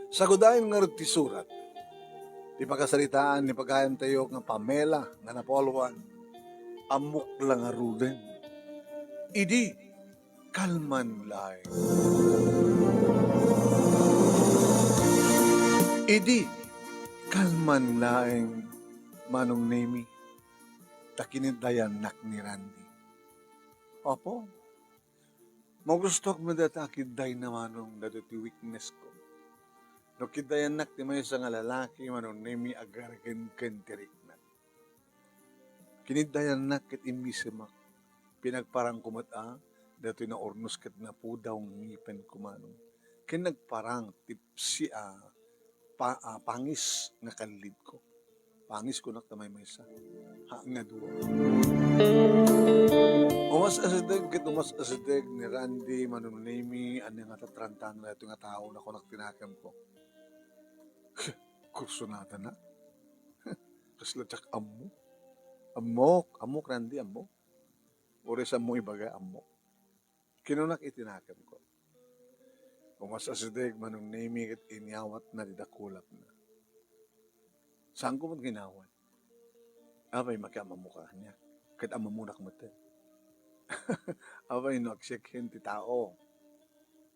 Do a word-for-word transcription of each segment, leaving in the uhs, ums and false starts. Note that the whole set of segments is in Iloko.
Sagudayen ngarud ti surat. Ti pakasaritaan ni pagayamtayo nga Pamela nga napauloan, ammok la ngaruden. Idi, kalman laeng. Idi, kalman laeng, Manong Nemi, ta kiniddayannak ni Randy. Apo, magustuak met dayta a kiddayna, Manong, daytoy ti weakness ko. No kiddayannak ti maysa nga lalaki, Manong Nemi, agargengen ti riknak. Kiniddayannak ket immisemak. Pinagparangko met a, daytoy naurnos ket napudaw nga ngipenko, Manong. Ken nagparang ti si-, a, pa-, a, pangis nga kallidko. Pangis kunak ta maymaysa. Ha, nga dua. Umas-asideg ket umas-asideg ni Randy, Manong Nemi, ania nga tatrantana daytoy nga tao, nakunak ti nakemko. Kursunada na. Kasla diak ammo. Ammok, ammok, Randy, ammok. Uray sa ammo ibaga, ammok. Kinunak iti nakemko. Umas-asideg, Manong Nemi, ket inyawatna ti dakulapna. Saanko met nga inawat? Apay, makiamammoka kaniak. Ket amammonak metten. Apay, no agshake hand ti tao.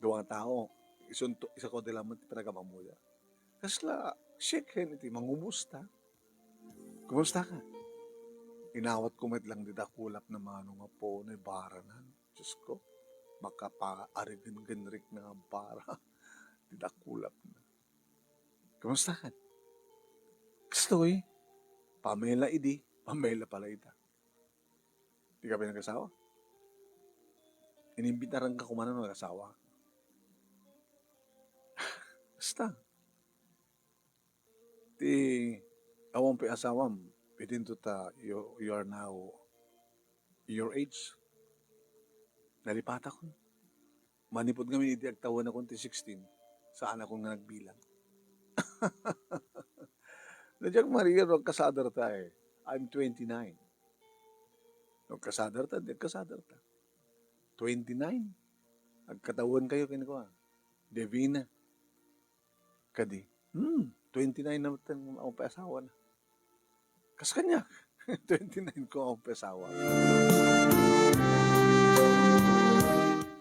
Dua nga tao. Isunto, isako di lamet ti panagamamoda. Kasla, shake hand iti mangumusta. Kumusta ka? Inawatko met lang ti dakulapna, Manong, apo, no, ibaranan. Diyos ko, makapaarigengenrik na nga bara ti dakulapna. Kumusta ka? Kastoy, Pamela idi, Pamela pala ita. Di ka pa nag-asawa? Inimbitaran ka kumanan ng asawa. Basta, ti awan pay asawam, idinto ta you, you are now your age. Nalipatakon. Manipud ngamin idi agtawenakon ti sixteen, saanakon nga nagbilang. Diak marir no agkasadarta eh. I'm twenty-nine. No agkasadarta, di agkasadarta. Twenty-nine. Agkatawenkayo kenkuana. Divina. Kadi, hmm, twenty-nine na met nga awan pay asawana. Kas kaniak, twenty-nine ko awan pay asawa.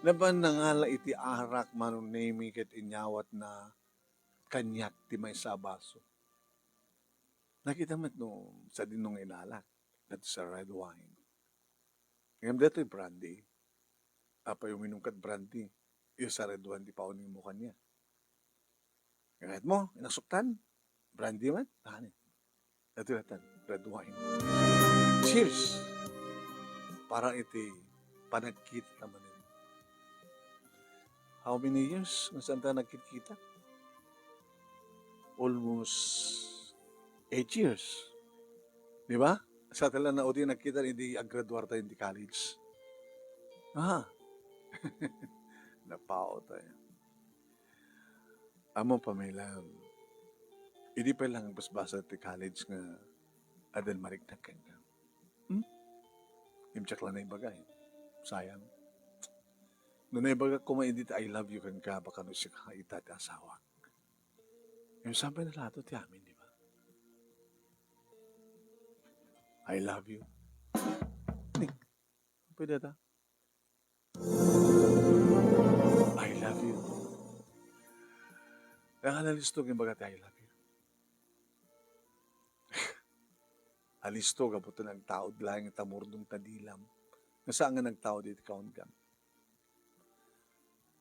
Napan nangala iti arak, Manong Nemi, ket inyawatna kaniak ti maysa a baso. Nakita met no sadino nga inalak, that is a red wine. Ngem daytoy brandy. Apay uminum kad brandy? Iya sa red wine ti pauningmo kaniak. Ngem mo, inaksuktan? Brandy man? Tani. Daytoy latan, red wine. Cheers! Para iti panagkita manen. How many years nga saan ta nagkitkita? Almost eight years. Di ba? Sa tala na udi nagkita, hindi aggraduar tayo hindi college. Ah. Napao tayo. Amo, Pamela, idi pay lang basbasa ti college nga addan mariknak kenka. Hmm? Imsiak lang naibaga, eh. Sayang. No naibaga koma idi ti I love you kenka, baka no siak ita ti asawa. Yung sampay na lahat ti amin, di ba? I love you. Ni, pwede ta? I love you. Kaya nga nalisto, yung baga ti I love you. Alisto, gapu ta nagtaud laeng ta murdong ta dilam. Nga saan nga nagtaud iti kaunggan.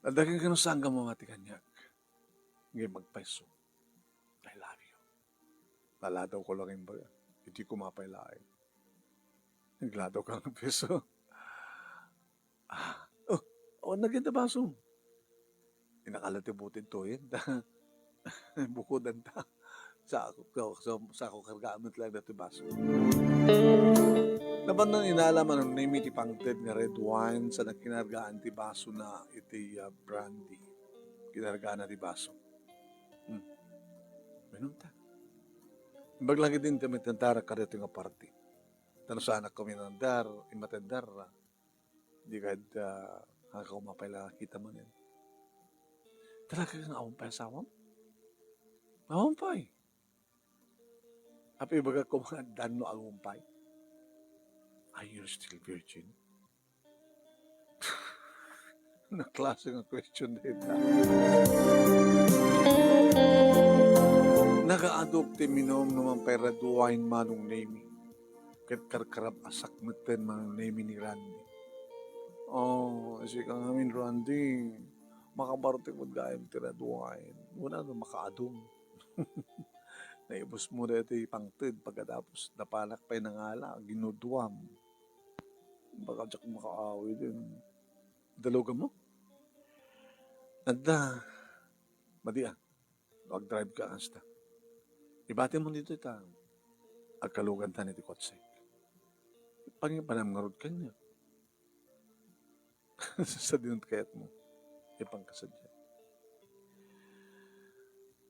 Nadagan ka no saan ka mamati kaniak. Ngay magpaiso. I love you. Naladaw ko lang yung baga. Iti kumapay laeng. Nagladaw ka ng piso. Ah, oh, awan na gid a baso. Inakala ti butin tuyen. Bukodan ta. Sa ako, sa, sa, sa ako kargaan met lang dati baso. Nabannan inala man ni Miti Pangted nga red wine sa nakinargaan ti baso na iti, ah, brandy. Kinargaan na ti baso. Hmm. Minum ta. Imbag lagi din ti mitendara kadito nga party. Tano sana kami nandar, imatendar. Di kad, ah, haka umapay la kita manen. Talaga kang awan pay asawam? Awan pay. Apay ibagak koma nga addan no awan pay? Are you still virgin? Ano klase nga question dayta? Nagaadop ti minum no man pay red wine, Manong Nemy. Ket karkarab-asak metten, Manong Nemy, ni Randy. Oh, sika ngamin, Randy. Makabartek met gayam ti red wine. Wala no makaadum. Naibusmo daytoy pangted, pagkatapos napanak pay nangala, ginuduam. Baka diak makaawid. Dalugam mo? Adda. Madi a. Agdrive ka kasta. Ibatimon ditoy ta agkalugantan iti kotsek. Pangipanam ngarud kaniak. Sadino ti kayatmo? Ipangkasadian.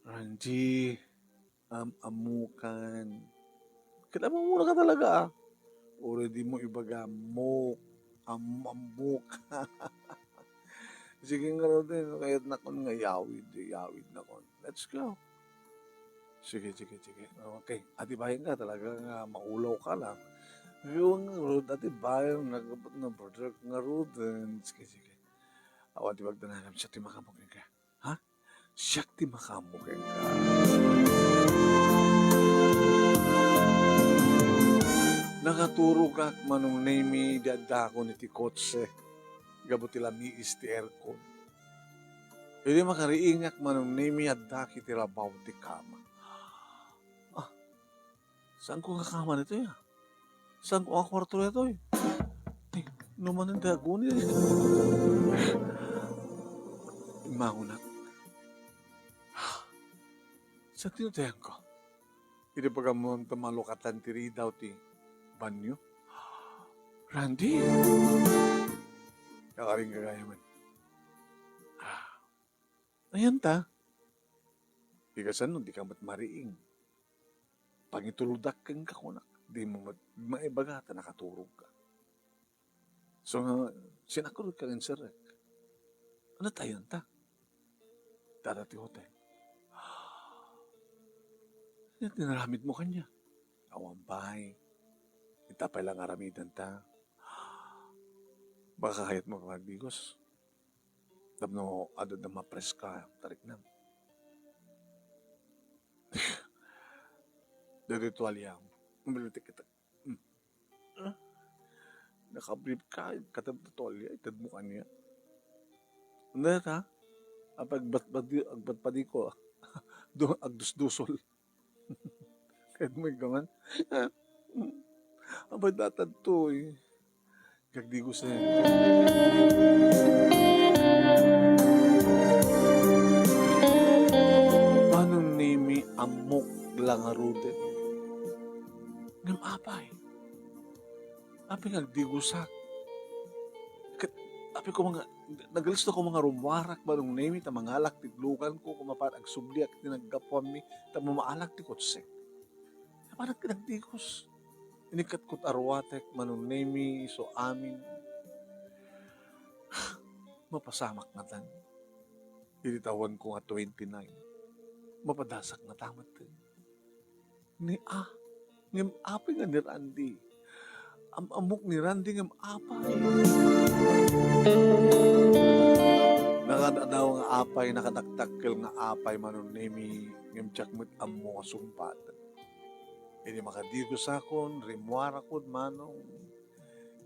Randy, am-ammokan. Ket ammokan talaga, ah. Uray dimo ibaga, ammok. Am-, ammok. Sige ngarud, eh, kayatnakon nga iyawid, iyawidnakon. Let's go. Sige, sige, sige. Okay. Atibayen ka talaga nga maulaw ka lang. Yung ngarud, atibayen, nagabot na brother, ngarud, eh, sige, sige. Awan ti pagdananam, siak ti makaammo kenka. Ha? Siak ti makaammo kenka. Nakaturogak, Manong Nemy, di addakon iti kotse. Gapu ti lamiis ti aircon. Idi makariingak, Manong Nemy, addak iti rabaw ti kama. Ah, saanko nga kama ditoy, ah? Saanko nga kuarto ditoy? Ay, no manen ti aguni. Immangonak. Saanko ti ayanko? Idi pagammon ta malukatan ti ridaw ti banyo. Randy! Kakaring gagayamen. Ah, ayan ta. Di kasano, di ka met mariing. Pangituldak kenka, kunak. Di mo met maibaga ta nakaturog ka. So nga, sinakurot ka rin, sir. Ano tayo ta? Dada ti hotel. Ano tinaramid mo kanya? Awan pay. Ita pay lang aramidan ta. Baka kayat mo magdigos. Tapno adda mapreska, tariknam. Dagiti tualia, mabilitek kita. Hmm. Ah, nakabrief ka, katab ti tualia, itedmo kaniak. Ano ta? Apay agbatbadi-, agbatbadiko, ah. Do-, agdusdusol. Ket may gaman. Apay datad to, eh. Kagdigosen. Manong Nemy, ammok la ngaruden. Ngem apay? Apay nga agdigosak? Ket apay koma nga, nagalisto koma nga rummuarak, Manong Nemy, ta mangalak ti luganko, koma para agsubliak ti naggapuanmi, ta mamaalak ti kotsek. Apay nga agdigos? Inikkatko ti aruatek, Manong Nemy, isu amin. Mapasamak ngatan. Iti tawenko nga twenty-nine. Mapadasak ngata metten. Ni a, ngem apay nga ni Randy? Am-ammok ni Randy ngem apay? Nakadadaw nga apay, nakadakdakkel nga apay, Manong Nemy, ngem diak met ammo nga sungbaten. Idi makadigosakon, rimmuarakon, Manong.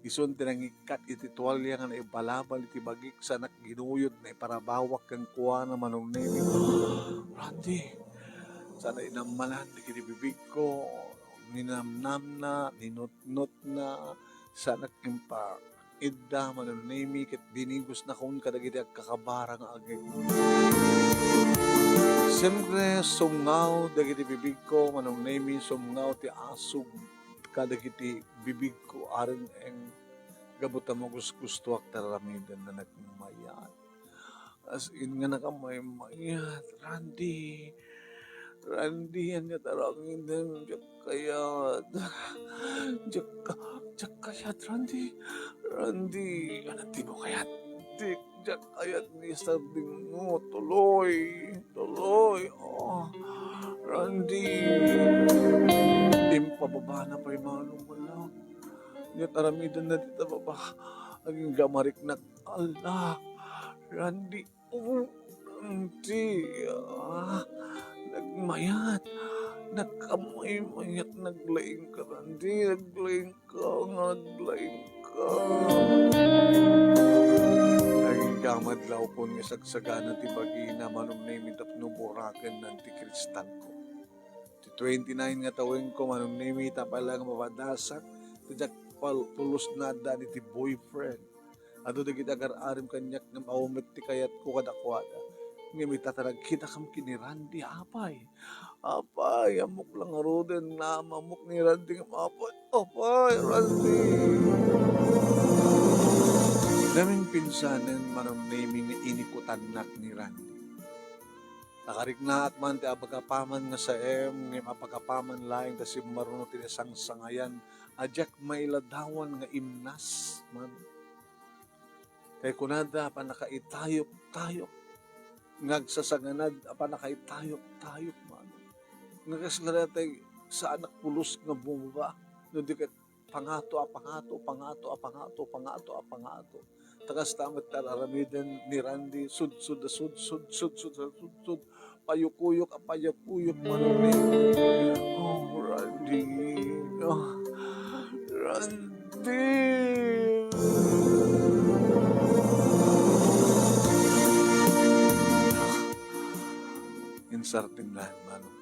Isun ti nangikkat iti tualia nga naibalabal iti bagik, saanak ginuyod, naiparabawak kenkuana, Manong Nemy. Randy, saanak inammalan dagiti bibigko, ninamnamna, ninutnotna, saanak impa-, idda, Manong Nemy, ket dinigosnakon kadagiti agkakabara nga agek. Siempre, sumngaw dagiti bibigko, Manong Nemy, sumngaw ti asug kadagiti bibigko, Aren Eng, gapu ta magusgustoak ti aramiden, nagmayat. As in nga nakamaymayat, Randy. Randy, ania ti aramidem, diak kayat. Diak ka-, diak kayat, Randy. Randy, ania ti mo kayat? Di, diak kayat ni sarding mo. Tuloy, tuloy. Oh. Babana pay manong wala. Diak aramidenna dita baba. Agingga mariknak. Ala, Randy, oh, Randy, ah, nagmayat. Nagkamaymayat, naglaing ka, Randy, naglaing ka, naglaing ka. Agingga madlawkon nga sagsagana ti bagina, manong name it tapno burakennan ti kristalko. Ti twenty-nine nga tawenko, manong name it, apay la nga mapadasak, ti diak pal-, pulos nga adda ni ti boyfriend. Adu dagiti agar-arim kaniak ngem awan met ti kayatko kadakuada. Ngem ita ta nagkitakam ken ni Randy, apay. Apay, ammok la ngaruden nga ammok ni Randy ngem apay. Apay, Randy. Daming pinsanen, manong name it, nga inikutannak ni Randy. Nakariknaak man ti apagapaman nga saem, ngem apagapaman laeng ta simmaruno ti nasangsangayan a diak mailadawan nga imnas, manong. Tay kunada a pannakaitayok-tayok nga agsasanganad a pannakaitayok-tayok, manong. Nga kas kadakuada tay saanak pulos nga bumaba, no di ket pangato a pangato, pangato a pangato, pangato a pangato. Ta kasta met ti ar-aramiden ni Randy, sudsod a sudsod, sudsod a sudsod, payukuyok a payukuyok, manong. Oh, Randy. Oh, Randy. Insartingnan, manong.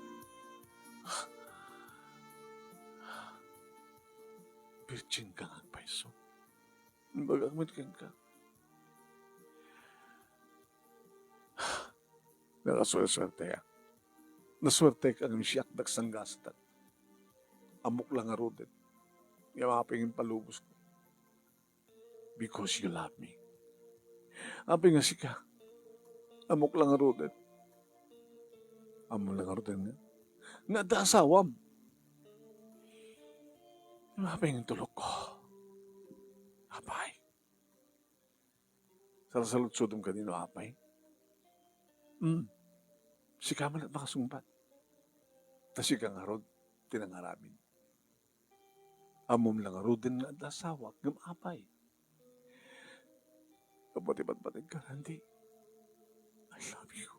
Virgin ka nga agpayso. Imbagak met kenka. Nakasuersuerteak. Nasuertek ngem siak dagsanggasatak. Ammok la ngaruden. Ngem apay nga impalubos. Because you love me. Apay nga sika, ammok la ngaruden. Ammok la ngaruden nga, nga adda asawam. Apay nga tulokko. Apay. Sarsaludsodem kadin no apay. Hmm. Sika man met makasungbat. Ta sika ngarud ti nangaramid. Ammom la ngaruden nga adda asawak, ngem apay? Apay ti batbateg ka, Randy? I love you.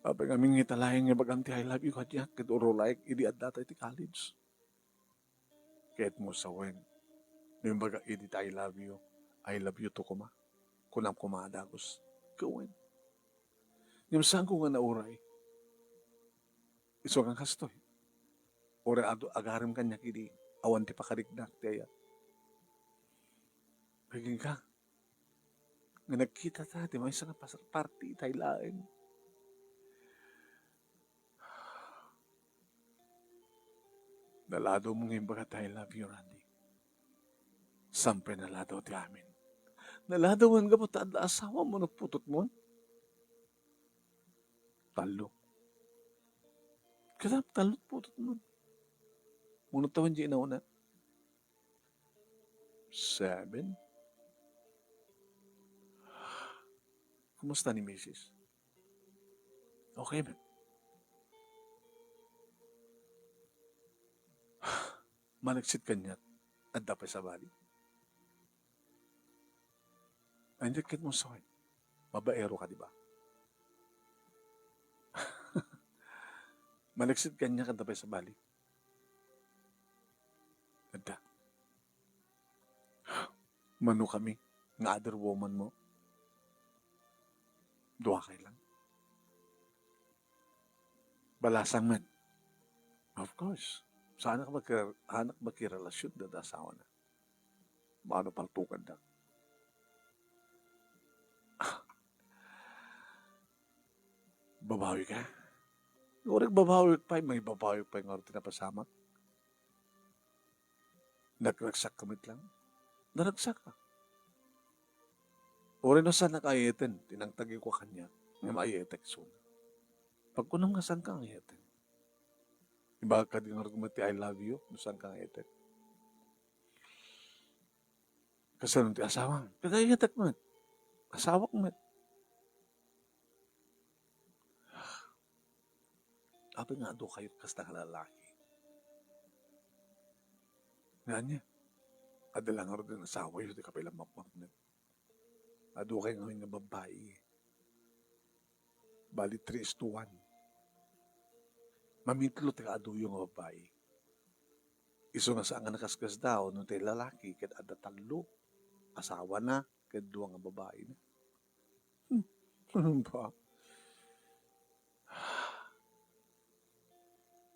Apay ngamin nga ita laeng nga ibagam ti I love you kaniak ket urulaek idi adda tay ti college? Ket mo sawen, no imbagak idi ti I love you, I love you too koma. Kunam koma a dagus. Ket wen. Ngem saanko nga nauray. Isu nga kastoy. Uray adu-, agarem kaniak idi awan ti pakariknak ti ayat. Agingga nga nagkitata ti maysa nga pas-, party itay laeng. Naladom nga imbaga ti I love you, Randy. Saan pay naladaw ti amin? Naladawan gapu ta adda asawam wenno putotmon? Tallo. Kasano tallo ti putotmon? Wenno tawen di inauna? Seven? Kumusta ni misis? Okay man. Maneksit kaniak, adda pay sabali? Ay, diak ket mo sawen. Babaero ka, di ba? Maneksit kaniak, adda pay sabali? Adda. Mano kami nga other woman mo? Dua kay lang. Balasang met. Of course. Saanak maki-, saanak makirelasyon dada asawana. Mano paltukan da. Babawi ka? Uray babawi pay, may babawi pay nga ti napasamak. Nagragsak ka met lang. Naragsak ka. Uray no saan ka ayeten, tinangtagi ko kaniak, nga maayetek suna. Pagkunam nga saan ka ayeten. Ibaga ka di nga met ti I love you, no saan ka ayeten. Kasano ti asawam? Kagayatak met. Asawak met. Apay nga adu kayo kasta nga lalaki? Nga ania? Adda la ngarud nga asawayo ti kapay la mapmapnek. Adu kayo ngamin nga babbai. Bali, three is to one. Mamitlo ti kaaduyo nga babbai. Isu nga saan nga nakaskasdaaw no ti lalaki ket adda tallo, asawana ket dua nga babaina. Hmm, ano ba?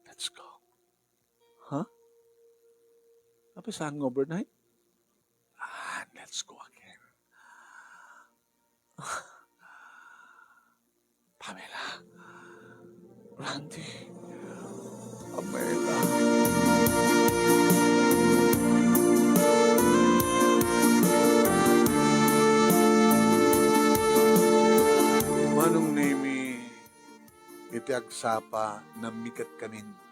Let's go. Huh? Apay saan nga overnight? Ah, let's go again. Pamela. Randy. Pamela. Manong Nemi, iti agsapa, nammiketkamin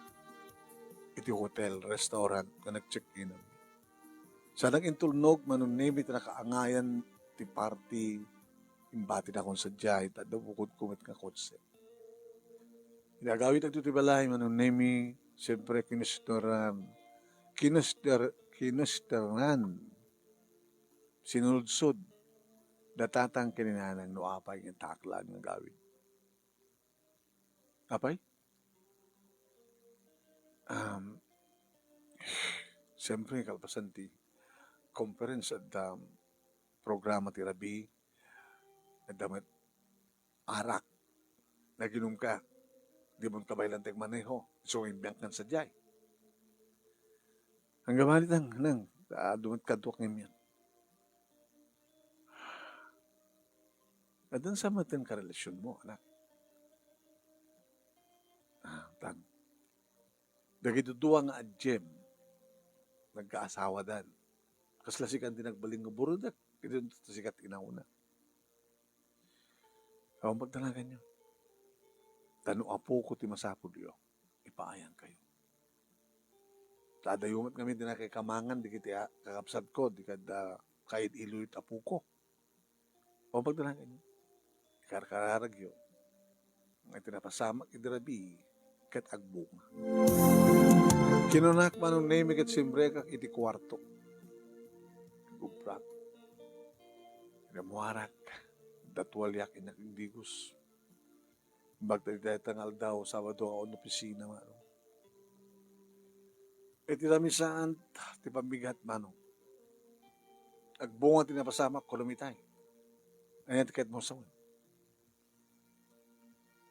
iti hotel, restaurant, nga nag-check-in. Sa nagintulnog, Manong Nemi, ti nakaangayan ti party, imbatinakon sadiay, ta adda bukodko met nga kotse. Iti agawidakto ti balay, Manong Nemi, siempre, kinustoran, kinuster-, kinustoran, sinudsod, da tatang ken ni nanang no apay nga intaak laeng nga agawid. Apay? Um, siyempre, kalpasan ti conference, adda programa ti rabii, adda met arak. Naginumka, dimon kabaelan ti agmaneho, isu nga imbiangkan sadiay. Anggaman ita, nang, ta adu met kaduak nga imbiang. Addan sa met ti karelasionmo, anak? Ah, tan. Dagiti dua nga adiem, nagkaasawadan. Kasla sika ti nagbalin nga burudak, iti sika ti inauna. Awan pagdanaganyo. Ta no apoko ti masapulyo, ipaayankayo. Ta adayo met ngamin ti nakikamangan dagiti a-, kakabsatko, di kadda kaid-iloy ti apoko. O pagdanaganyo, ikarkararagyo nga iti napasamak idi rabii ket agbunga. Kinunak, Manong Nemi, ket simrekak iti kuarto. Gubrak. Rimmuarak. Adda tualiak, innak igdigos. Imbag ta dayta nga aldaw, Sabado, nga awan opisina, Manong. Iti lamisaan ti pambigat, Manong. Agbunga ti napasamak, kuno itay. Ania ti kayatmo sawen?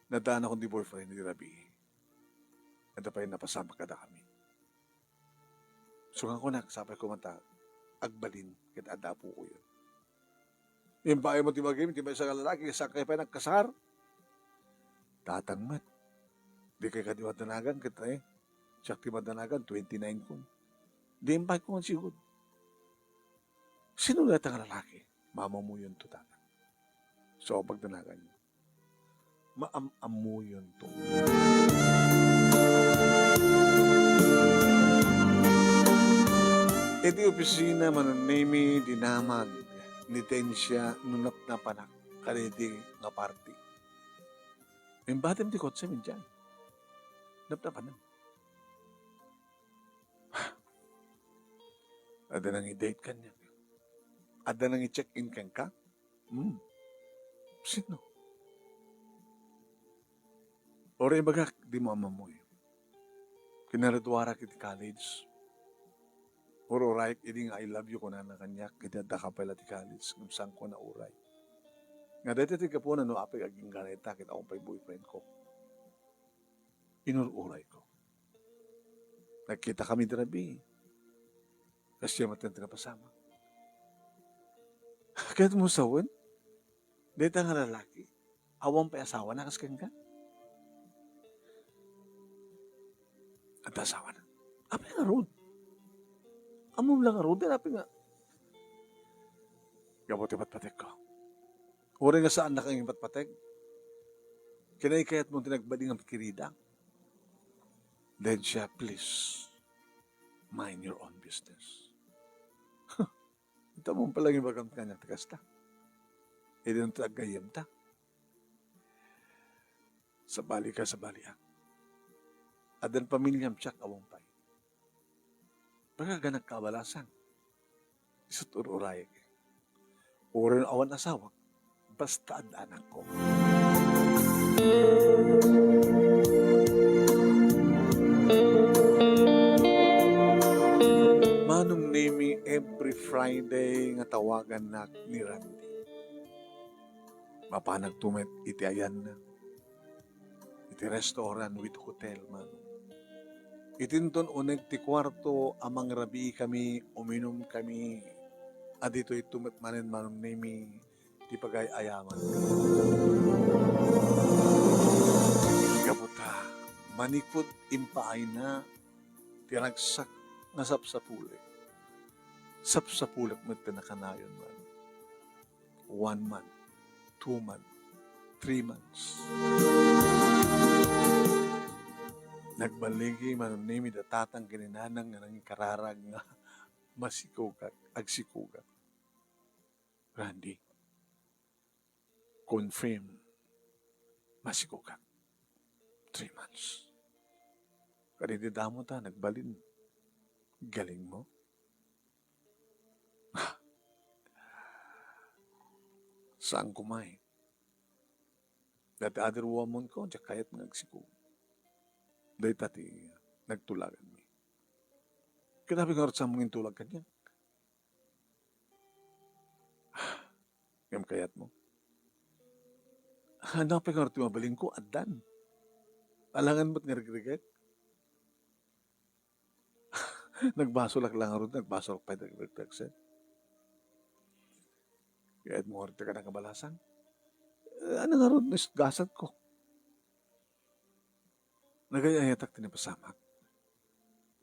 Nadaanakon ti boyfriend idi rabii. Adda pay napasamak kadakami. Isu nga kunak, sapay koma ta agbalin ket adda apokoyo. Imbag mo ti bagim, ti maysa nga lalaki, saan kayo pay nagkasar? Tatang met. Dikay kadi madanagan ket, eh, siak ti madanagan, twenty-nine kon. Di imbag ko nga sigud. Sino dayta nga lalaki? Maamamuyonto, tatang. So, pagdanagan niyo. Maam-amuyonto. Iti opisina, Manong Nemi, dinamag ni Tencia no napnapanak kadaydi nga party. Imbatim ti kotse, idiay. Napnapanak. Adda nangi-date kaniak. Adda nangi-check-in kenka? Hmm. Sino? Uray ibagak, dimo ammamuy. Kinaraduarak iti college. Ur-urayek idi nga "I love you" kunana kaniak, iti adda ka pay la ti college, ngem saanko nauray. Nga dayta ti gapuna no apay agingga dayta ket awan pay boyfriend ko. Inur-urayko. Nagkitakami idi rabii. Kasdiay met ti napasamak. Kayatmo sawen? Dayta nga lalaki, awan pay asawana kas kenka? Adda asawana. Apay ngarud? Ammom la ngarud, apay nga? Gapu ti patpatekko. Uray nga saannaka nga ipatpateg, kinaykayatmo ti nagbalin nga kirida. Then siya, please, mind your own business. Ita mo pala nga ibagam kaniak ti kasta. Idi no ti aggayyemta. Sabali ka, sabali ak. Addan pamiliam, siak awan pay. Pagaganak ka a balasang. Isu't ur-urayek. Uray no awan asawak, basta adda anakko. Manong Nemi, every Friday nga tawagannak ni Randy. Mapanagto met iti ayanna. Iti restaurant with hotel, Manong. Itinton uneg ti kuarto a mangrabiikami, uminumkami. A ditoyto met manen, Manong Nemi, ti pagay-ayaman. Gapu ta, manikod impaayna ti ragsak nga sapsapulek. Sapsapulek met ti nakanayon, Manong. One month, two month, three months. Nagballigi, Manong Nemi, da tatang ken ni nanang nga nangikararag nga masikugak, agsikugak. Randy, confirm, masikugak. Three months. Kadin ti damo ta, nagbalin. Galing mo. Saan ko may? Dati other woman ko, diak kayat nga agsikog. Dayta ti nagtulaganmi. Kitabi nga oras mo intulag kaniak. Ngem kayat mo? Hanapay nga ti mabalin ko, addan. Alangan met nga rigrigek. Nagbasolak lang ngarud, nagbasolak pay dagdagdagsen. Kayat mo ngarud ti kanan kabalasang? Eh, ano ngarud, nasutgasan ko. Nagay-ayatak ti napasamak.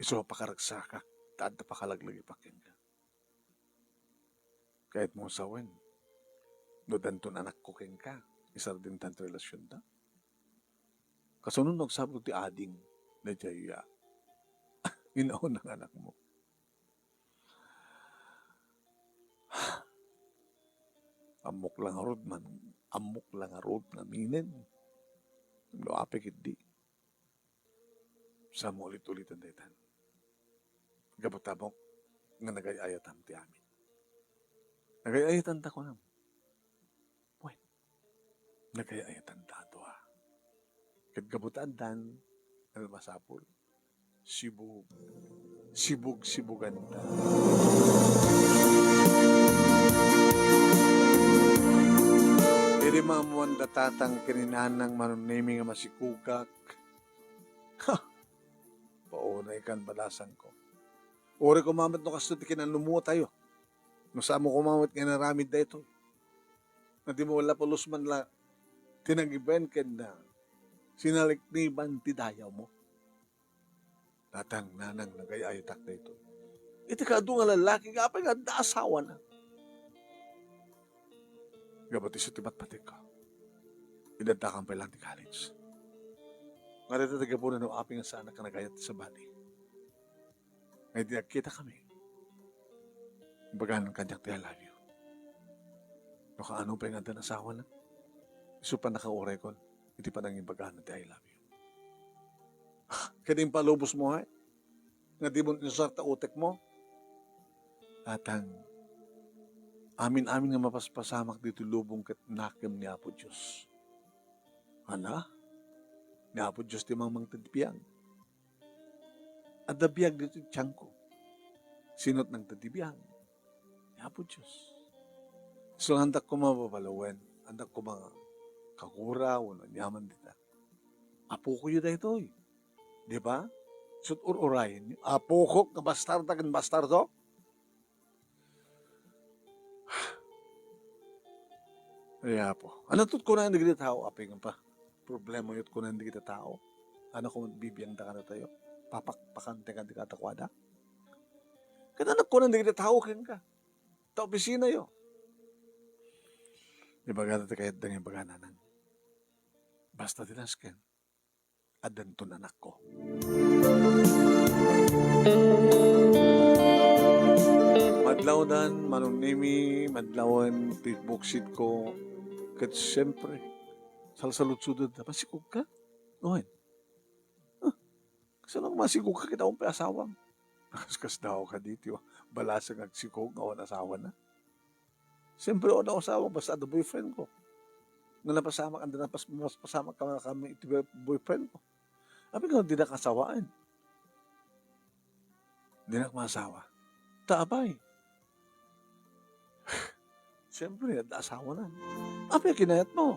Isu a pakaragsakak, ta adda pakalaglagipak kenka. Kayat mo sawen, no danton anakko kenka, isardengtan ti relasionta. Kasano no agsapul ti ading, daydiay a inauna nga anakmo? Ammok la ngarud man, ammok la ngarud nga minen. No apay ketdi. Sa mo ulit-ulitan daytan. Gapu ta ammok nga nagay-ayatam ti amin. Nagay-ayatanta, kunam. Wen, nagay-ayatanta a dua. Ket gapu ta addan, ano masapul? Sibug. Sibug-sibuganta. Idi maammoan da tatang ken ni nanang, Manong Nemi, nga masikugak, ha! Paunay kan balasangko. Uray koma met no kastoy ti kinanumuotayo. No saan mo koma met nga inaramid daytoy. Nga di mo la pulos man la tinagiben ken, ah, sinalikniban ti dayawmo. Tatang, nanang, nagay-ayatak daytoy. Iti kaadu nga lalaki nga apay nga adda asawana. Gapu ti isu ti patpatikko. Idaddakan pay lang ti college. Nga dayta ti gapuna no apay nga saanak nga nagayat ti sabali. Nga idi nagkitakami, ibaganan kaniak ti I love you. No kaano pay nga addan asawana, isu pay nakauraykon iti panangibagana ti I love you. Ket impalubosmo, hay, nga di mo inusar ta utekmo? Tatang, amin-amin nga mapaspasamak ditoy lubong ket nakem ni Apo Dios. Ania? Ni Apo Dios ti mangmangted biag. Adda biag ditoy tiangko. Sino't nangted ti biag? Ni Apo Dios. So, andak koma babaloen, andak koma kagura wenno aniaman dita. Apokoyo daytoy. Di ba? Isu't ur-urayenyo. Apokok nga bastarda ken bastardo? Ay, Apo. Ano to't kunaen dagiti tao, apay nga pa? Problema yo't kunaen dagiti tao. Ano kung bibiangda kadatayo? Papakpakan ti kadakuada? Ket ano kunaen dagiti tao kenka? Ta opisina yo. Ibagada ti kayatda nga ibaga, nanang. Basta ti nasken, addanton anakko. Madlawdan, Manong Nemi, madlawen ti buksidko, ket siempre, salsaludsodda, masikog ka? Wen. Ah. Saan nga masikog ka ket awan pay asawam? Nakaskasdaaw kadi ti balasang agsikog nga awan asawana. Siyempre, awan asawa, basta adda boyfriend ko. Nga napasamak, anda napas-, mas pasamak ka kami iti boy-, boyfriend ko. Apay nga dinak asawaen. Dinak maasawa. Ta apay? Siyempre, adda asawana. Apay kinayat mo?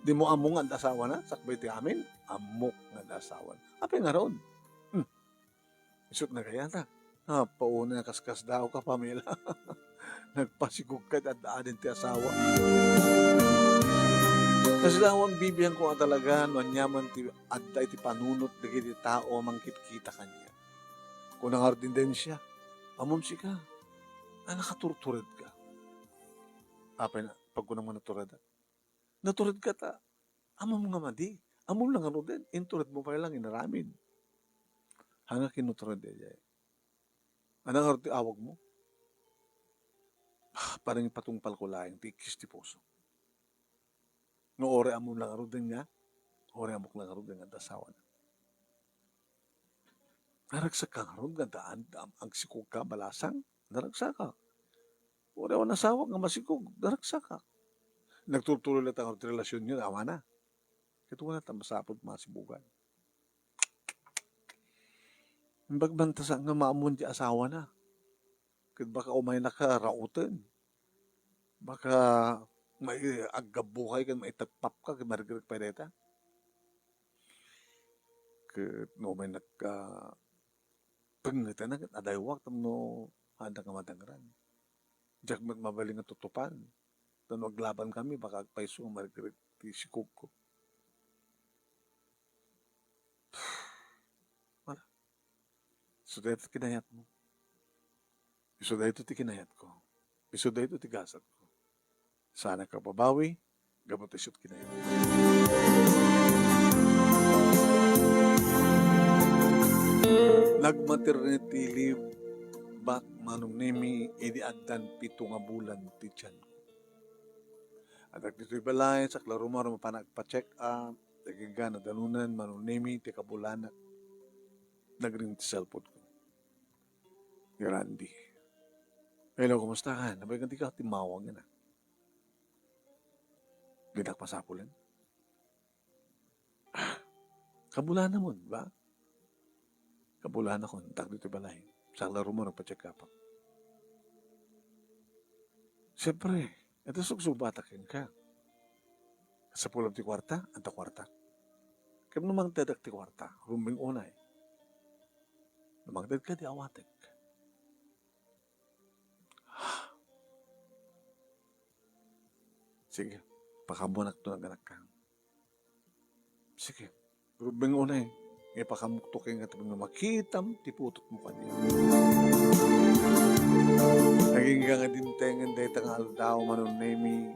Di mo ammo nga adda asawana? Sakbay ti amin, ammok nga adda asawana. Apay ngarud? Hmm. Isut' nagayata. Apaw, nakaskasdaaw ka, Pamela. Nagpasikog ka iti adda amin ti asawa. Kasdaawan, bibiangko a talaga no aniaman ti adda iti panunot dagiti tao a mangkitkita kaniak. Kuna ngarud daydiay, "Ammom sika, a nakaturtured ka." Apay na, pagkunam nga natured, natured ka ta, ammom nga madi. Ammom la ngaruden, intured mo pay lang inaramid. Haan nga kinutured daydiay. Ania ngarud ti awagmo? Ah, parang ipatungpalko laeng ti ikkis ti puso. No, uray ammom la ngaruden nga, uray ammok la ngaruden nga adda asawana. Naragsak ka ngarud nga daan, am-, agsikog ka, balasang? Naragsakak. Uray awan asawak nga masikog, naragsakak. Nagturtuloy latta ngarud ti relasionyo, awan na. Ket wen a ta masapul masibogan. Imbag man ta saan nga maammoan ti asawana. Ket baka umaynaka rauten. Baka mai-, aggabbukay ken maitagpapka ket marigrik pay dayta. Ket no umaynaka pengngetana ket adaywak tapno haanda nga madangran. Diak met mabalin nga tutupan. Tapno aglaban kami, baka agpayso nga marigrik ti sikogko. Wala. Isu daytoy ti kinayatmo. Isu daytoy ti kinayatko. Isu daytoy ti gasatko. Saanak a babawi, gapu ta isu ti kinayatko. Nag-maternity leave back Manong Nemi idi addan pito nga bulan ti tiyanko. Addak ditoy balay, sakla rumar mapan agpa-check up, agingga nadanonan Manong Nemi ti kabulanak. Nagring ti cellphone ko. Ni Randy. "Hello, kumusta ka? Nabayagan ti ka timmawag na. Dinak masapulan?" "Ah, kabulanamon, ba?" "Kabulanakon, addak ditoy balay. Sakla rumar agpa-check up." "Siyempre, ita sugsugbatak kenka. Sapulam ti kuarta, adda kuarta. Ket no mangtedak ti kuarta, rumbeng unay. No mangted ka, di awatek." "Sige, pakaammoanakto nga aganakan." "Sige, rumbeng unay, ipakaammoakto kenka tapno makitam ti putotmo kaniak." Agingga nga dimtengen dayta nga aldaw, Manong Nemi,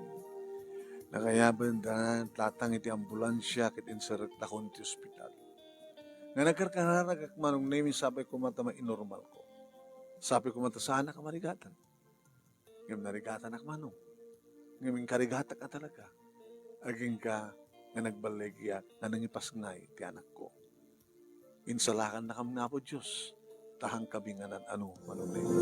nakayaben da natlatang iti ambulansia ket inserrekdakon ti ospital. Nga nagkarkararagak, Manong Nemi, sapay koma ta mainormalko. Sapay koma ta saanak a marigatan. Ngem narigatanak, Manong. Ngem inkarigatak a talaga. Agingga nga nagballigiak nga nangipasngay ti anakko. Insalakannakami nga Apo Dios, ta haankami nga nan-ano, Manong Nemi.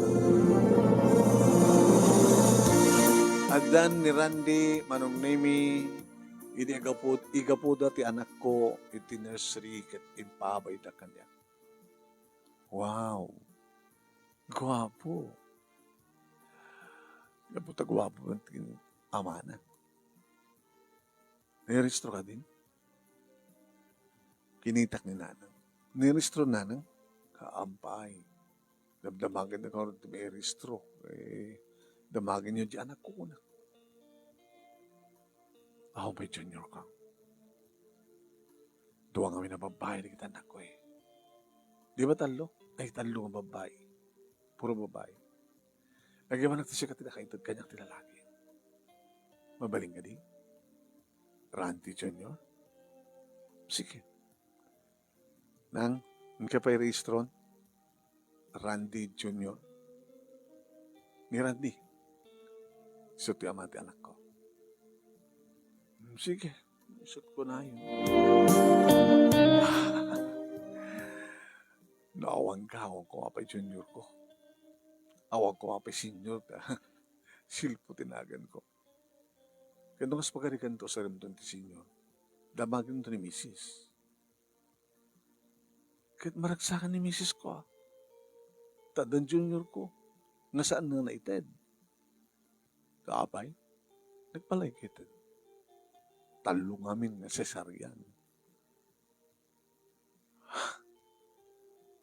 Addan ni Randy, Manong Nemi, idi agapud-, igapuda ti anakko iti nursery ket impaabayda kaniak. Wow! Guapo. Gapu ta guapo man ti amana. Nairehistro kadin? Kinitak ni Nanang. Nairehistro, Nanang? Kaabay. Damdamagen na ngarud ti mairehistro. Eh, damagenyo di anakko, kunak. Aw, may junior ka. Dua ngamin a babbai dagiti anakko, eh. Di ba tallo? Ay, tallo nga babbai. Puro babbai. Agyamanak ti sika ti nakaited kaniak ti lalaki. Mabalin kadi? Randy Junior? Sige. Nang, inka pay rehistron? Randy Junior. Ni Randy. Isu ti ama ti anakko. Hmm, sige. Isut ko na yun. No awanka, awanko apay junior ko. Awanko apay senior ta Silpo ti naganko. Ket no kas pagarigan ti usarem ti senior, damagen ti ni misis. Ket maragsakan ni misis ko, a. Ta addan junior ko, nga saan nga naited. Kaapay, nagpalaykiten. Tallo ngamin nga cesarean.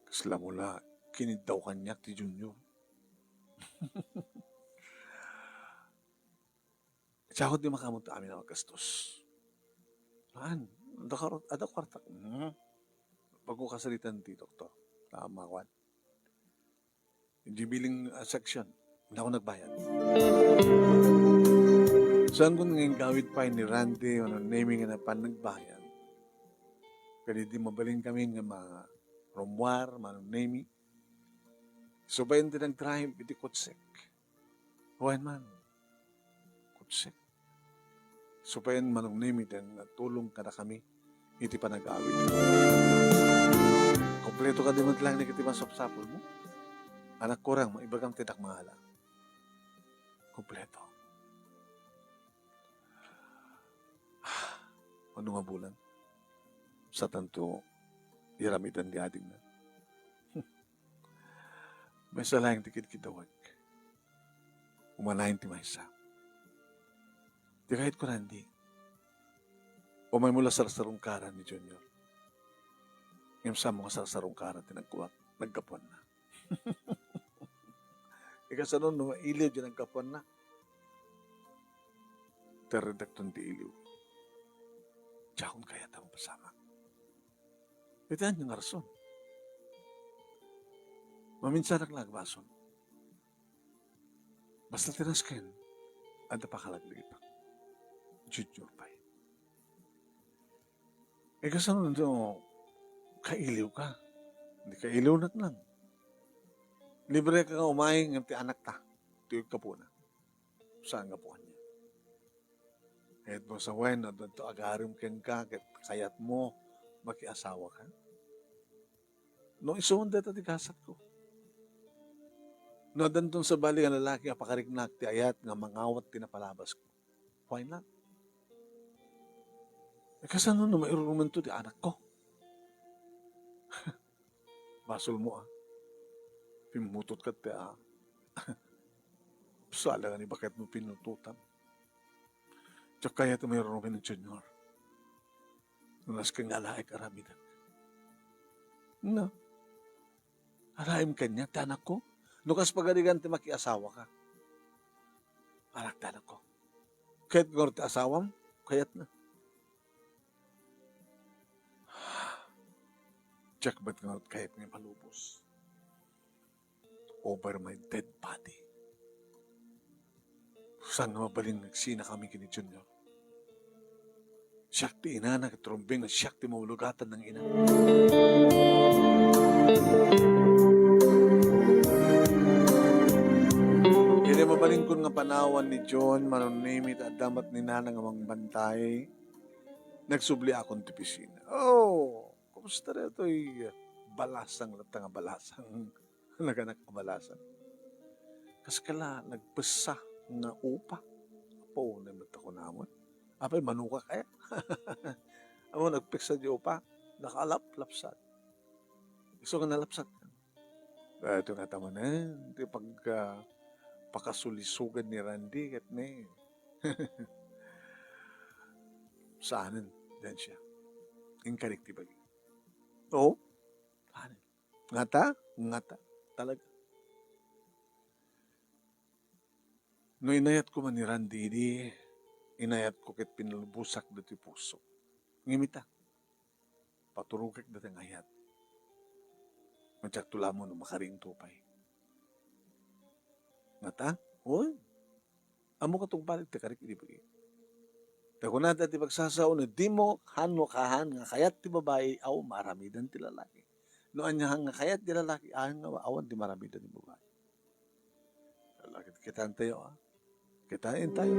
Kasla mo la, kiniddaw kaniak ti junior. Siya ti makaammo ti amin a magastos. Haan, adda kar-, adda kwartak. Hmm. Bago kasalitan ti doktor. Tama, kwan. Di billing, ah, section. Hindi ako nagbayad. Saan ko nga gawid pa ni Randy, ano, naming nga napan nagbayad. Kadi di mabalin kami nga ma-, rumwar, manong nemi. Subayen ti nag-drive iti kutsek. Wen man. Kutsek. Subayen manong nemi ti natulong kadakami iti panagawid. Kompleto kadi met lang ni iti masapsapulmo? Anak kurang, maibagam ti dakmala. Kompleto. Ano nga bulan? Satanto, iramidan di adingna. Maysa laeng ti kidkidawek. Umanayen ti maysa. Ti kayatko, Randy, umaymo la sarsarungkaran ni Junior. Ngem saanmo nga sarsarungkaran ti nagkuak, naggapuanna. Ikasano no mailiw di naggapuanna? Terredakton ti iliw. Diakon kayat a mapasamak. Iti ania nga rason? Maminsanak la agbasol. Basta ti nasken, adda pakalaglagipak. Junior pay. Ikasano no kailiwka? Di kailiwnak lang. Libreka nga umay ngem ti anakta, ti gapuna. Saan nga puan niya? Kayatmo sa wen, no addanto agarem kenka, ket kayatmo makiasawaka? No isu, dayta ti gasatko. No addanton sabali nga lalaki a pakariknak ti ayat nga mangawat ti napalabasko, why not? E, kasano no mairurumento ti anakko? Basolmo, a. Pimmutotka ti, a. Sala nga ni baketmo pinnutotan. Diak kayat a mairurumen ni Junior. No nasken nga alaek aramidek. No. Alaem kaniak ti anakko. No kas pagarigan ti makiasawaka. Anak ti anakko. Kayat ngarud ti asawam, kayatna. Diak met ngarud kayat nga ipalubos over my dead body. Saan nga mabalin nga agsinakami ken ni Junior? Siak ti inana ket rumbeng a siak ti maulugatan nga ina. Iti mabalinkon nga panawan ni John, manong nemi, ta adda met ni nana nga mangbantay, nagsubliakon ti opisina. Oh, kumusta daytoy balasang latta nga balasang? Naganak a balasang. Kas kala nagpessa nga upa. Apo, unay met ako namon. Apay, manukak aya? Ammom, nagpessa di upa, nakalaplapsat. Isu nga nalapsat. Ito nga tamanen, ti pag, ah, pakasulisugan ni Randy, ket ne. Saanen, dian siya. Inkarik ti bagi. Oo, saanen. Ngata? Ngata. Talaga. No inayatko man ni Randy idi, inayatko ket pinalubosakto ti puso. Ngem ita, paturogek dayta nga ayat. Madiakto la ammo no makariingto pay. Ngata? Oy, ammoka tungpal ti karik idi bagi. Ta kunada ti pagsasao, no dimo han no kahan nga kayat ti babai, aw, maaramidan ti lalaki. No aniahan nga kayat ti lalaki, awan nga, awan ti maaramidan ti babai. Lalaki, kitaan tayo, ah. Kitaan tayo.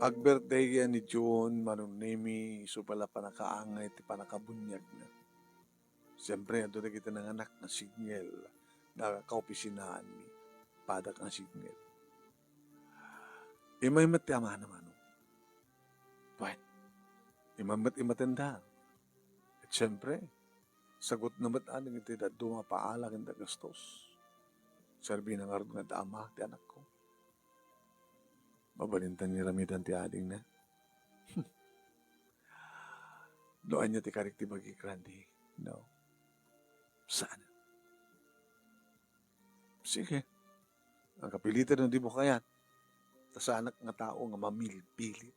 Pag-birthday ni June, Manong Nemi, isu pay la pannakaangay ti pannakabuniagna. Siyempre, adu dagiti nanganak nga single, nga kaopisinaanmi, padak nga single. Immay met ti amana, Manong. Wen, immay met imatenda. Ket siyempre, sagutna met amin iti dadduma a paala ken gastos. Serbina ngarud nga adda ama ti anakko. Mabalinta nga aramidan ti adingna. No ania ti karik ti bagik, Randy, no? Saan? Sige. Ang kapilitan no dimo kayat. Ta saanak nga tao nga mamilpilit.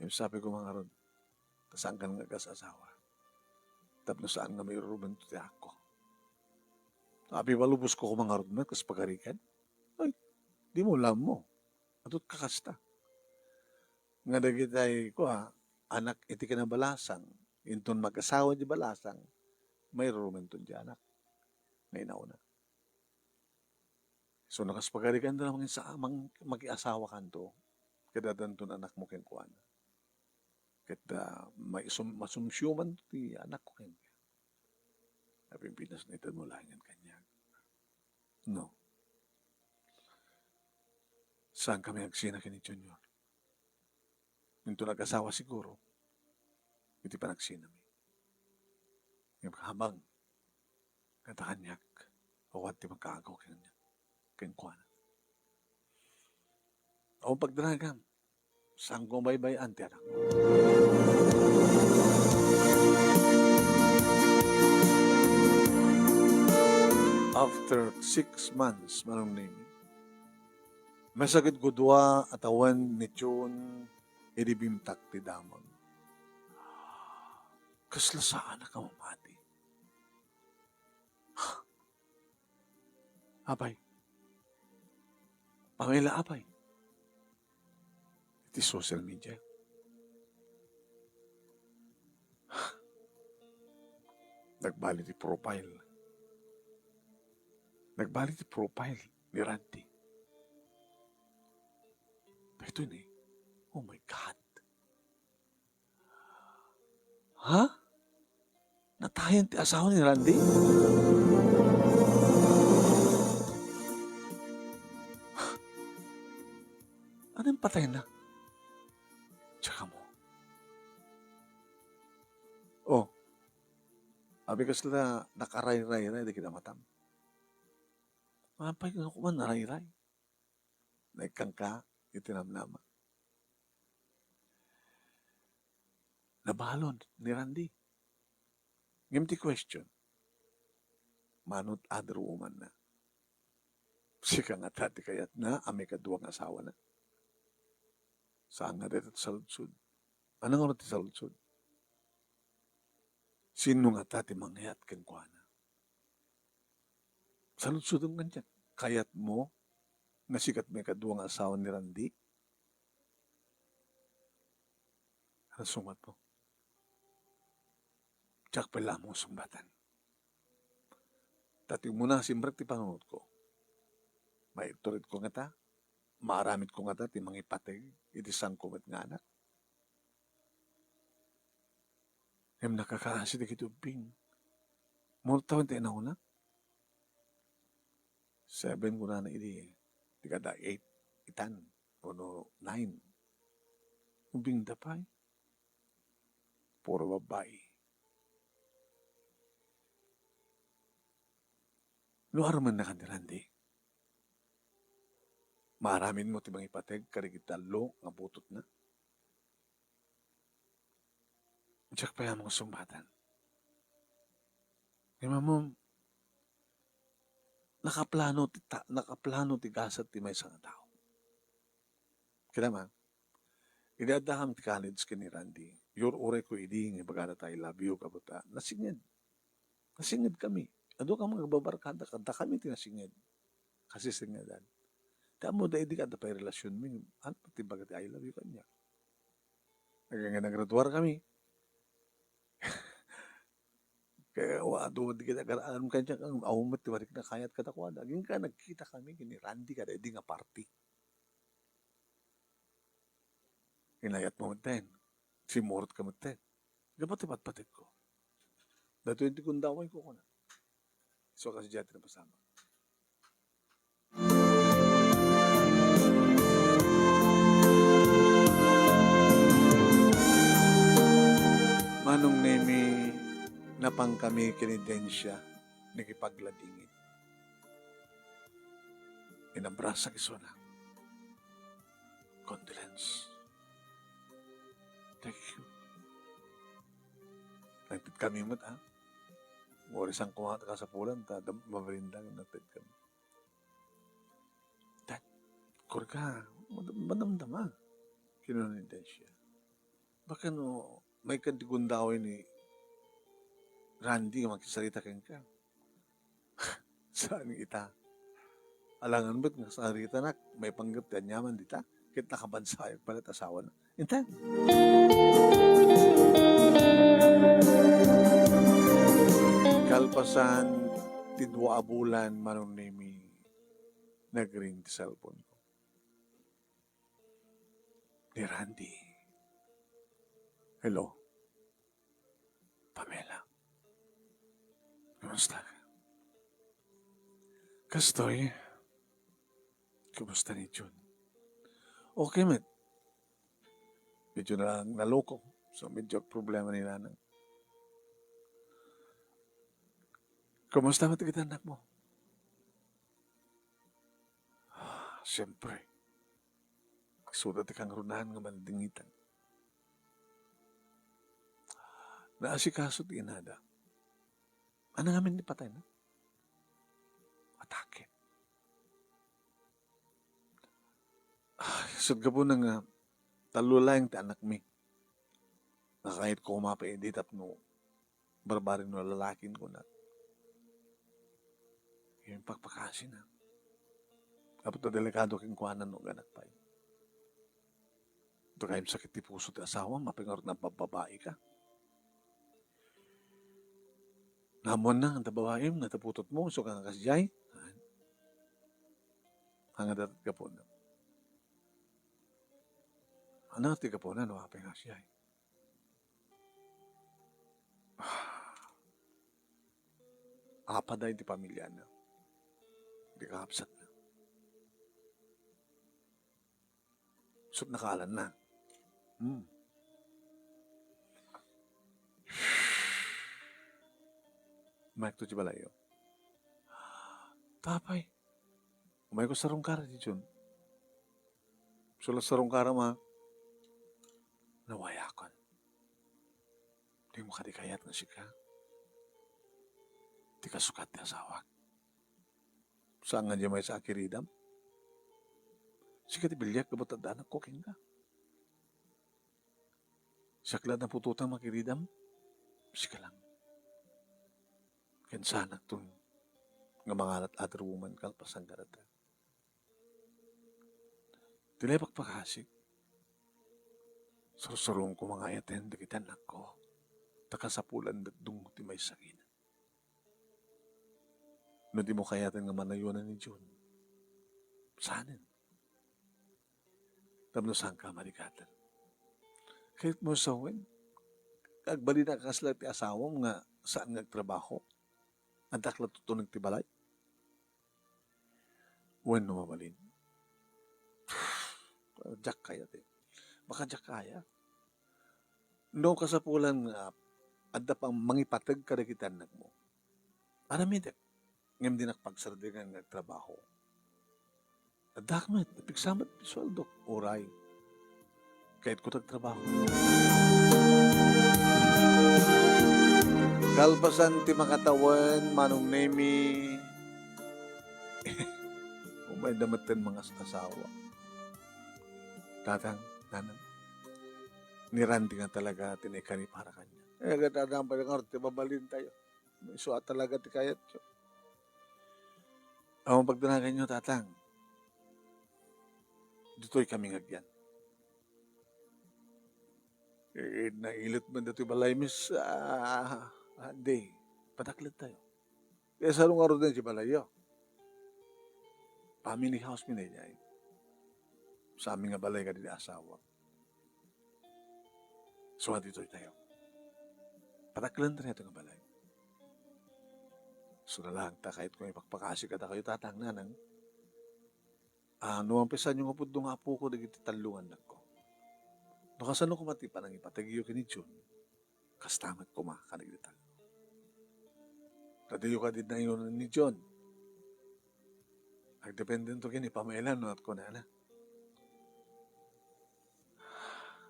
Yung sabi ko, mga Rod, ta saan ka nga agas-asawa? Tapno saan nga mairurumento ti ako? Abi, malubos ko, mga Rod, met kas pagarigan? Ay, dimo lammo. Adut ka kasta. Nga dagitay, kua, anak iti kinabalasang, inton mag-asawa di balasang, mairurumenton di anak. Nga inauna. So, nakas pagarigan da namang sa, mang, mag-asawa kanto, ket addanton anakmo kenkuana. Ket, ah, maisum-, masumsiuman ti anakko kenka. Apinpinas na itan mo laengen kaniak. No. Saan kami agsina ken ni Junior? Inton nag-asawa siguro, iti panagsinami. Ngem habang, kata kaniak, awan ti makaagaw kaniak, kenkuana. Awan pagdaragam, saan ko mabaybay-an ti anak. After six months, Manong Nemi, masagidgidua a tawen ni June idi bimtak ti damag. Kasla saanak a mamati. Apay. Pamela, apay. Iti social media. Nagbali ti profile. Nagbali ti profile ni Randy. Daytoy ni, oh my God. Ha? Natayen ti asawa ni Randy? Anong patay na? Tsaka mo. Oh. Abi kasla nakarayray na, di kita matam. Apay nga kuman narayray. Naikkanka iti namnama. Nabalon ni Randy. Ngem ti question, mano ti other woman na? Sika ngata ti kayatna a maikadua nga asawana? Saan nga dayta ti saludsod? Ano nga ti saludsod? Sino ngata ti mangayat kenkuana? Saludsodem kaniak, kayatmo nga sika ti maikadua nga asawa ni Randy? Ano sumatmo? Diak pay lamang sungbatan. Ta ti umuna, simmrek ti panunotko. Maituritko ngata, maaramidko ngata ti mangipateg iti sangko met nga anak. Ngem nakakaasi dagiti ubbing. Murtawen ti inauna. Seven kunana idi, ti kada eight itan, wenno nine. Ubbingda pay. Puro babbai. No aramenna ken ni Randy, maaramidmo ti mangipateg kadagiti tallo nga butotna? Diak pay ammo sungbatan. Ngem ammom, nakaplano ti ta-, nakaplano ti gasat ti maysa nga tao. Kitaem, idi addakami ti college ken ni Randy, yur-urayko idi nga ibagada ta "I love you," kabuta, nasinged. Nasinged kami. Adu kami nga agbarbarkada, kaddakami ti nasinged. Kasisingedan. Ti ammoda idi adda pay relasionmi, ano ti ibaga ti "I love you" kaniak? Nga nagraduar kami. Kaya, wa, adu, di kita agar-aram kaniak, ang awan met ti marik nakayat kadakuada. Agingga nagkita kami ken ni Randy kada idi nga party. Inayatmo metten. Simmurot ka metten. Gapu ti patpategko. Datoy ti gundawayko, kuna. So, kasdiay ti napasamak. Manong Nemi, napangkami ken ni Dencia, nakipagladingit. Inabrasak isuna. Condolence. Thank you. Nagtitkami met, ha? Uray saan koma ti kasapulan, ta dam-, mabalinda, nagtitkami. Dad, kurka, madam-, madamdama. Kinuna ni Dencia. Baka no, maikkan ti gundaway ni Randy nga makisarita kenka. Saan ita? Alangan met nga saritanak, maipanggep ti aniaman dita, ket nakabansayag pay ti asawana. Intan. Kalpasan ti dua a bulan, Manong Nemi, nagring ti cellphone ko. Ni Randy. Hello. Pamela. Kumusta ka? Kastoy. Kumusta ni Jun? Okay met. Medyo na lang naloko. So, medyo problema ni nanang. Kumusta met dagiti anakmo? Ah, siyempre. Isuda ti kangrunaan nga mandingitan. Naasikaso ti inada. Ania ngamin ti patayna? Atake. Ah, isut' gapuna nga tallo laeng ti anakmi. Nakangitko koma pay idi tapno barbareng no lalakin, kunak. Ket impakpakasina. Gapu ta delikado kenkuana no agganak pay. Ito kayat sakit ti puso ti asawam, apay ngarud nababbabaika. Naammoanna nga adda babaim nga adda putotmo, isu nga kasdiay. Ania ti gapuna? Ania ti gapuna no apay nga kasdiay? Apada iti pamiliana. Di kakabsatna. Isut' nakaalanna. Hmm. Umayakto ti balayyo. Apay. Umayko sarungkar ti Jun. Isu la sarungkaram a nawayakon. Dimo kadi kayat nga sika ti kasukat ti asawak. Saan nga diay maysa a kiridam? Sika ti biliak gapu ta adda anakko kenka. Siak la naputotan makiridam, sika lang. Ken saanakton nga mangan-at other woman kalpasan kadata. Ti la ipakpakasik, sursuroen koma nga ayaten dagiti annakko, ta kasapulan datdungo ti maisagina. No dimo kayaten nga manayonan ni Jun, saanen. Tapno saanka a marigatan. Kayatmo sawen, agbalin a kasla ti asawam nga saan nga agtrabaho? Addak la tutuneg ti balay? Wenno mabalin? Diak kayat, eh. Baka diak kayat. No kasapulan nga adda pay mangipateg kadagiti annakmo, aramidek. Ngem dinak pagsardingan nga agtrabaho. Addak met, napigsa met ti sueldok. Uray, kayatko ti agtrabaho. Kalpasan ti makatawen, Manong Nemi, umayda metten mangas-asawa. Tatang, nanang, ni Randy nga talaga ti naikari para kaniak. Eh, tatang, pwede nga ti mabalintayo. Isu a talaga ti kayatyo. Awan pagdanaganyo, Tatang. Ditoy kami nga agyan. Eh, nailet man ditoy balay, Miss, ah, ah, Day. Padaklet tayo. Kaya saan nga ron ti balayyo? Family house mi na inyay. Sa amin nga balay kadi ni asawa. So, aditoy tayo. Pataklan tayo ito nga balay. So, lalangta kahit kung ipakpakasi kadakayo, tatang, nanang. Ah, no, ampesan yung apudno nga apo ko, dagiti tallo nga anak ko. No, kasano koma ti panangipategyo ken ni Jun? Kasta met koma kadagiti tallo. Kadiyo kadi nayon ni Jun. Agdepende to ken ni Pamela, no, at kunana.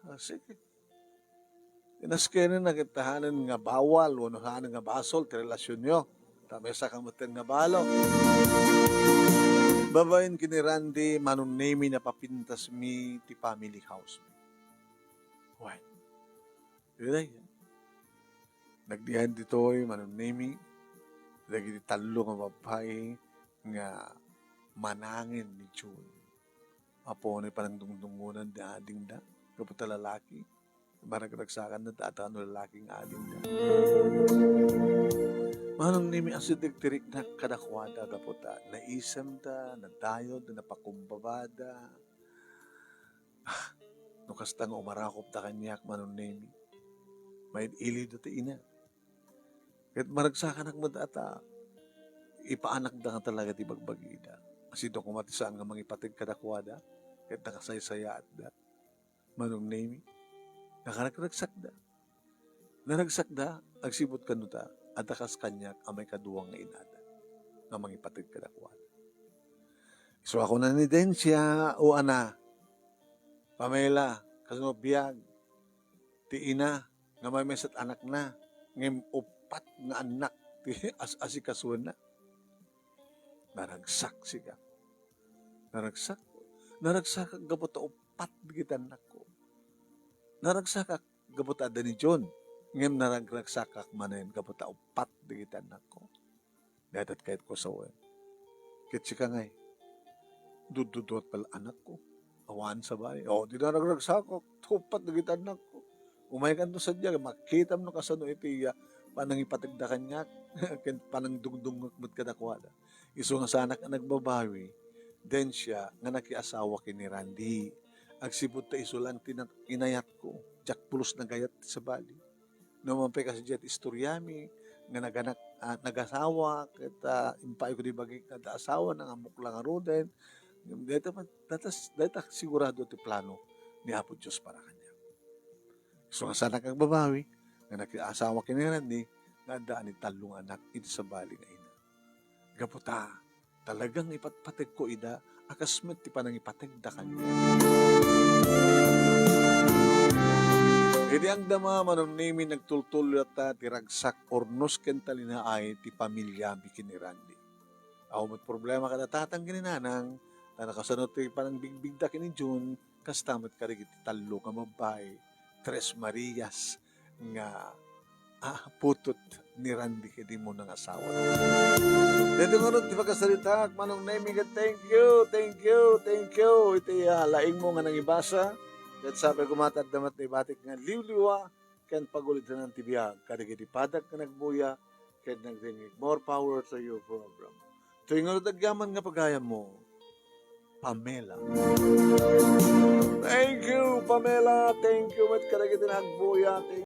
Ah, sige. Inaskenen na ket hanen nga bawal wenno hanen nga basol ti relasionyo. Ta maysa ka metten nga balo. Babaen ken ni Randy, Manong Nemi, napapintasmi ti family house. Why? Ditoy. Nagdian ditoy, Manong Nemi, dagiti tallo nga babbai nga manangen ni Jun. Apo ni panangdungdungonan ni adingda, gapu ta lalaki. Maragragsakan na ta, ta no lalaki nga adingda. Manong Nemi, asideg ti riknak kadakuada gapu ta naisemda, nadayod, napakumbabada. Ah, no kasta nga umarakopda kaniak, Manong Nemi, maid-ilida ti ina. Ket maragsakanak met a ta ipaanakda nga talaga ti bagbagida. Asideg koma ti saan nga mangipateg kadakuada, ket nakasaysayaatda. Manong Nemi, nakaragragsakda. Naragsakda, agsipud kano ta, adda kas kaniak a maikadua nga inada nga mangipateg kadakuada. Isu a kuna ni Dencia, o ana, Pamela, kasano biag ti ina nga maymaysa ti anakna, ngem uppat nga annak ti as-asikasuenna. Naragsak sika. Naragsak. Naragsakak gapu ta uppat dagiti annakko. Naragsakak gapu ta adda ni Jun, ngem naragragsakak manen gapu ta uppat dagiti annakko. Dayta ti kayatko a sawen. Ket sika ngay, dudduduat pala anakko. Awan sabali. O, di naragragsakak, ta uppat dagiti annakko. Umaykanto sadiay, makitam no kasano iti, ah, panangipategda kaniak, ken panangdungdungngek met kadakuada. Isu nga saanak a nagbabawi, Dencia, nga nakiasawa ken ni Randy. Agsipud ta isu lang ti na-, inayatko, diak pulos nagayat ti sabali. No man pay kasdiay ti istoriami, nga naganak-, ah, nagasawa, ket, ah, impayko ti bagik nga adda asawana nga ammok la ngaruden. Dayta man, dayta, dayta sigurado ti plano ni Apo Dios para kaniak. Isu nga saanak a nagbabawi, nga nakiasawa ken ni Randy, nga addaan ti tallo nga anak iti sabali nga ina. Gapu ta, talagang ipatpategko ida a kas met ti panangipategda kaniak. Idi agdama, Manong Nemi, nagtultuloy latta ti ragsak, urnos ken talinaay ti pamiliami ken ni Randy. Awan met problema kada tatang ken ni nanang, ta nakasano ti panangbigbigda ken ni Jun, kasta met kadagiti tallo nga babbai, Tres Marias, nga, ah, putot ni Randy ket immuna nga asawa. Daytoy ngarud ti pakasaritaak, Manong Nemi, ket thank you, thank you, thank you iti, ah, laingmo nga nangibasa. Ket sapay koma ta adda met naibatik nga liwliwa ken pagulidsanan ti biag kadagiti padak nga nagbuya ken nagdengngeg. More power to you, program. Toy ngarud agyaman nga pagayammo, Pamela. Thank you, Pamela. Thank you met kadagiti nagbuya. Thank